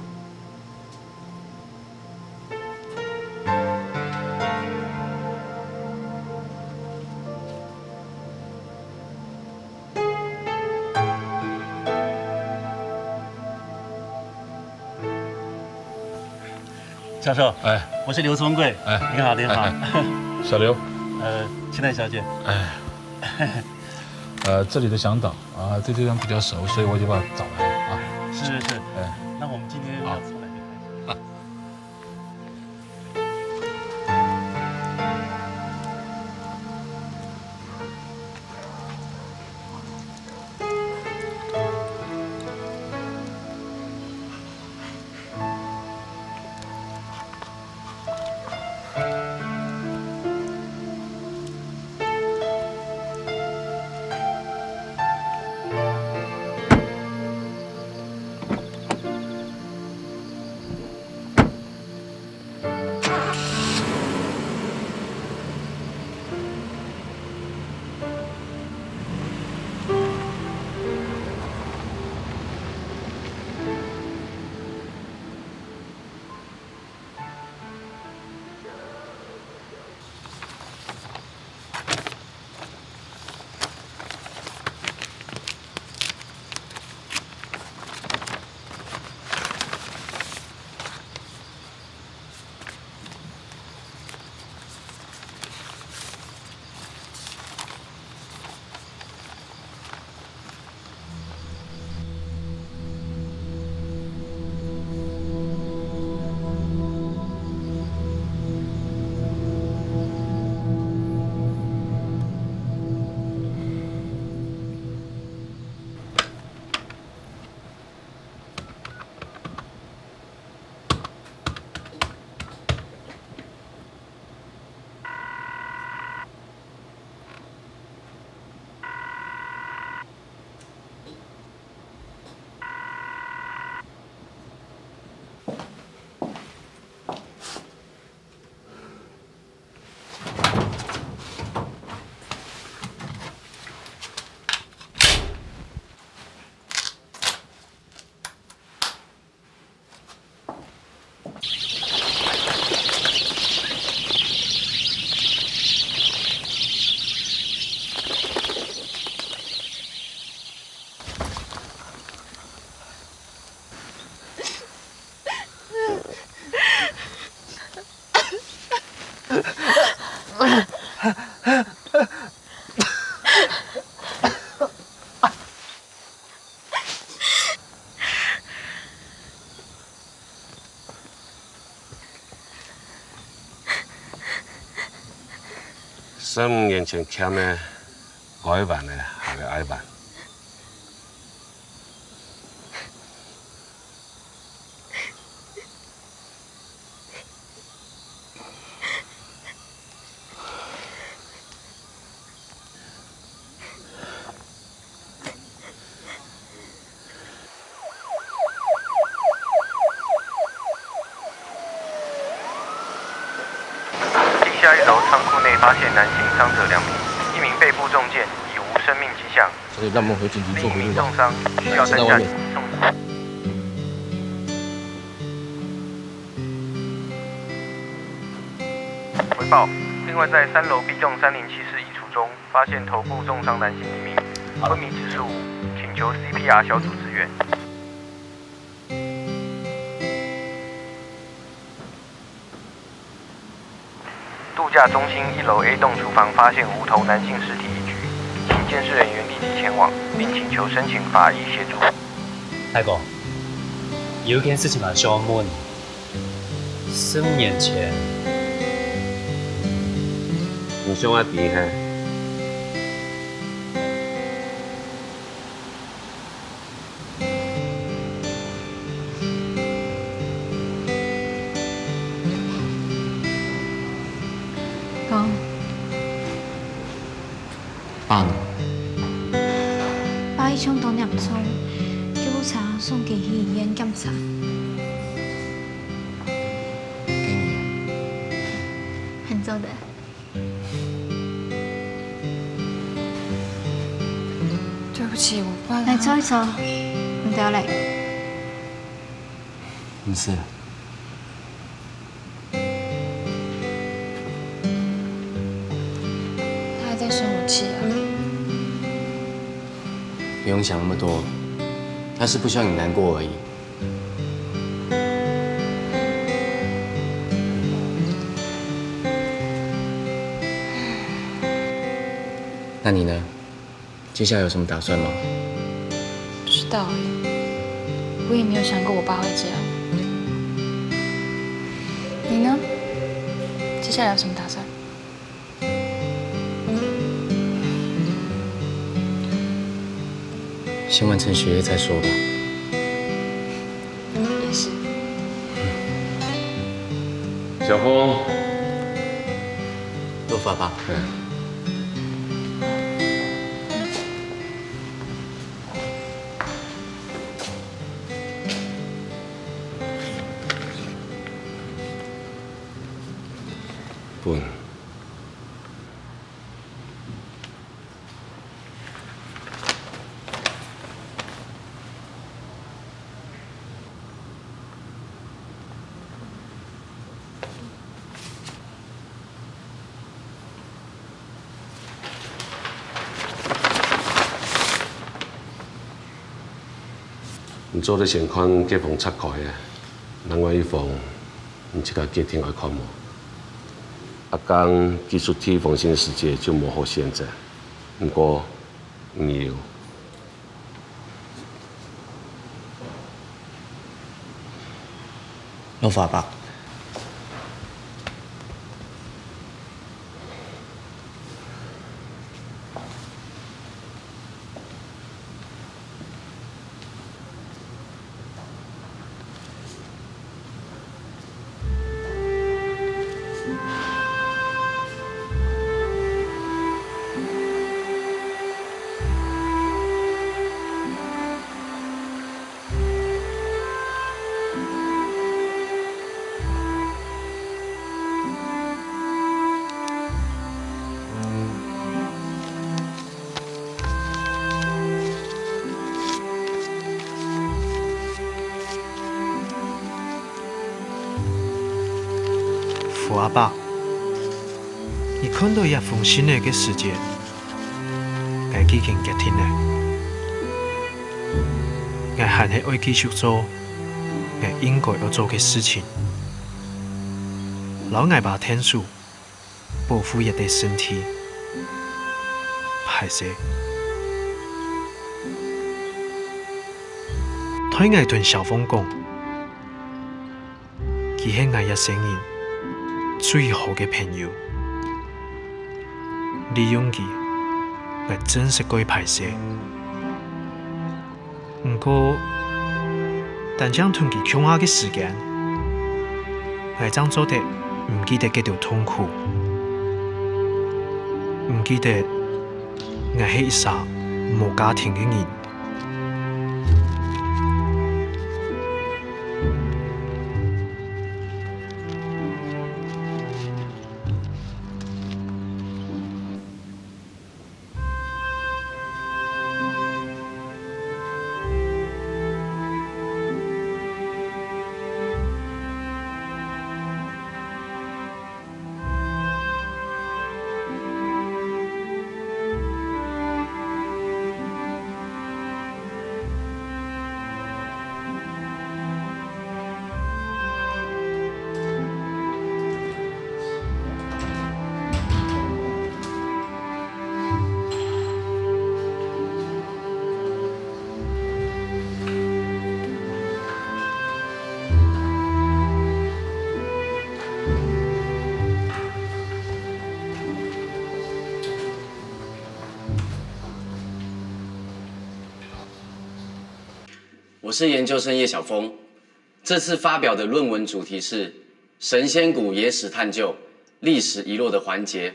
教授，哎。我是劉松贵。哎。你好，你好。哎，哎。小刘。呃，青黛小姐。哎。呃，这里的向导啊，对这地方比较熟，所以我就把它找来啊。是，是，是。哎。那我们今天要从哪边开始？好。十五年前欠个該還个，還个愛還。 地下一楼仓库内发现男性伤者两名，一名背部中箭，已无生命迹象。所以让我们回警局做笔录吧。另一名重伤，需要担架移送。回报，另外在三楼B栋三零七室衣橱中，发现头部重伤男性一名，昏迷指数五，请求C P R小组支援。 度假中心一楼A栋厨房发现无头男性尸体一具，请监视人员立即前往，并请求申请法医协助。大哥，有一件事情嘛，想问你。十五年前，你想要比嘿？ 讲，爸呢？爸一伤到严重，救护车送佢去医院检查。给你。很早的。 对不起，我爸来坐一坐，你得嘞。没事。他还在生我气啊？不用想那么多，他是不希望你难过而已。 那你呢？接下来有什么打算吗？不知道欸，我也没有想过我爸会这样。你呢？接下来有什么打算？ 先完成学业再说吧。也是。小峰。豆腐阿伯。嗯。 你做得先看該封拆開个，另外一封你自家決定愛看無。阿剛寄出第一封信个時節就無好選擇，毋過你有。 老爸爸。 福阿伯，你看到這封信仔个時節， 𠊎已經決定了。𠊎還係愛繼續做𠊎應該愛做个事情，摎𠊎爸𢯭手，保護佢个身體。歹勢。代𠊎同小鳳講， 佢係𠊎一生人最好个朋友。利用佢，𠊎真實蓋歹勢。毋過，單淨同佢共下个時間，𠊎正做得毋記得該兜痛苦，毋記得𠊎係一儕無家庭个人。 我是研究生叶晓峰，这次发表的论文主题是神仙谷野史探究，历史遗落的环节。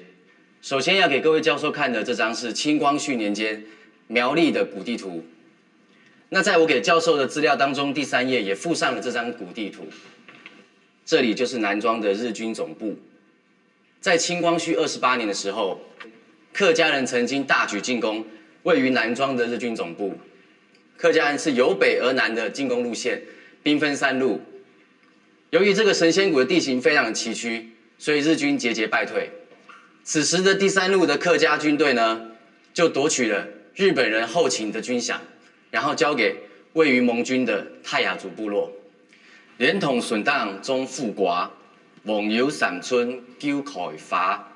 首先要给各位教授看的这张是清光绪年间苗栗的谷地图。那在我给教授的资料当中，第三页也附上了这张谷地图。这里就是南庄的日军总部。在清光绪二十八年的时候，客家人曾经大举进攻位于南庄的日军总部。客家人是由北而南的进攻路线，兵分三路。由于这个神仙谷的地形非常崎岖，所以日军节节败退。此时的第三路的客家军队呢，就夺取了日本人后勤的军饷，然后交给位于盟军的泰雅族部落。连同顺当中富寡，黃油三寸九開花，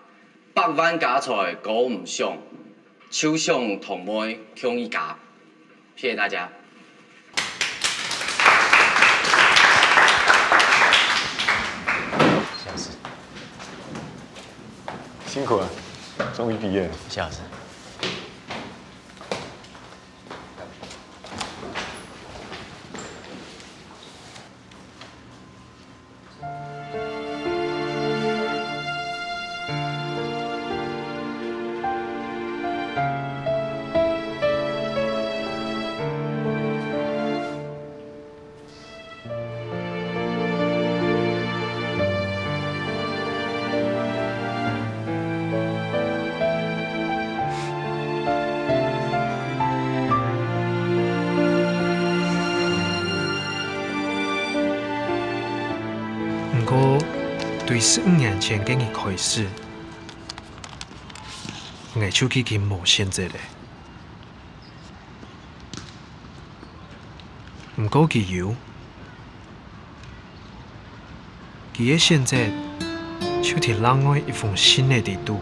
百萬家財高毋上，秋香糖妹共一家。谢谢大家。辛苦了，终于毕业了。谢老师。毋過，對十五年前个日開始，𠊎就已經無選擇了。 毋過佢有，佢个選擇就在另外一封信仔裡肚。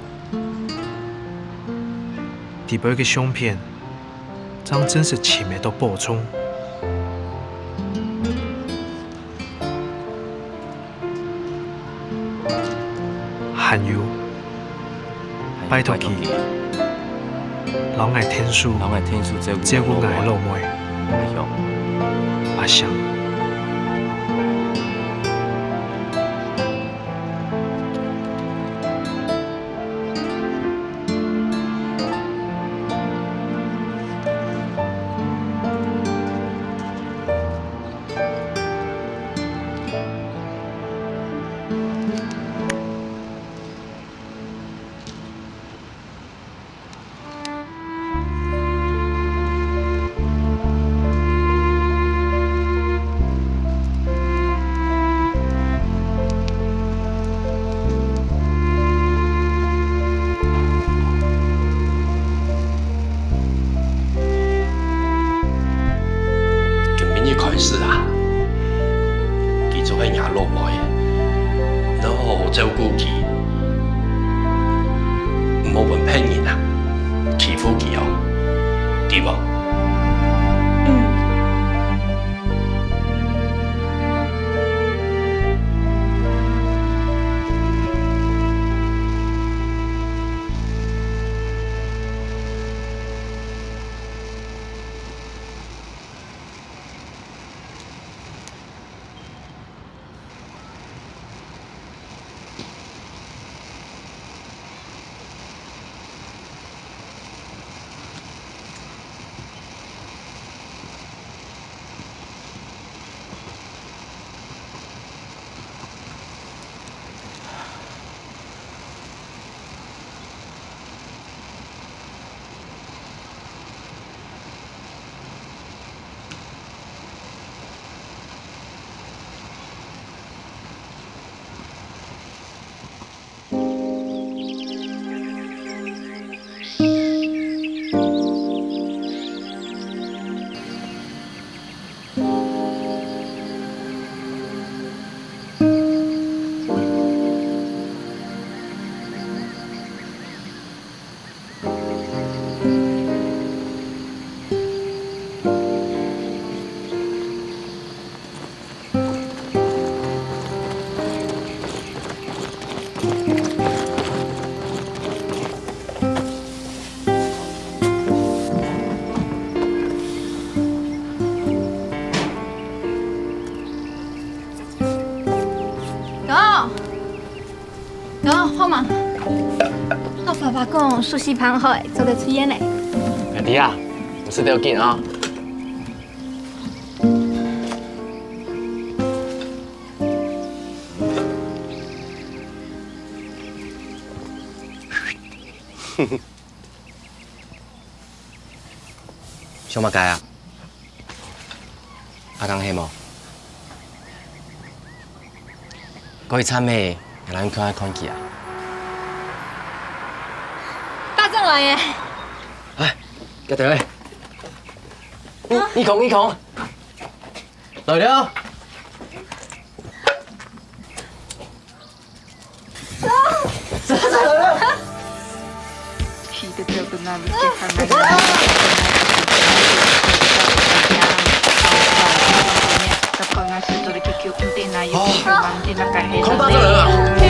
裡背个相片，正真實尋得到寶藏。 還有，拜託佢，摎𠊎𢯭手，摎𠊎𢯭手照顧𠊎老妹。阿香。阿香。今晡日開始啊，佢就係若老妹，你愛好好照顧佢，毋好分別人啊欺負佢哦，知無？哦，好嘛。我爸爸講，壽司飯好，做得出院咧。阿弟啊，毋使得緊啊。想麼个啊？阿剛係無？該慘个，𠊎來看看佢啊。大正來耶！哎，該等位。你你講你講，來了。 空巴这人啊！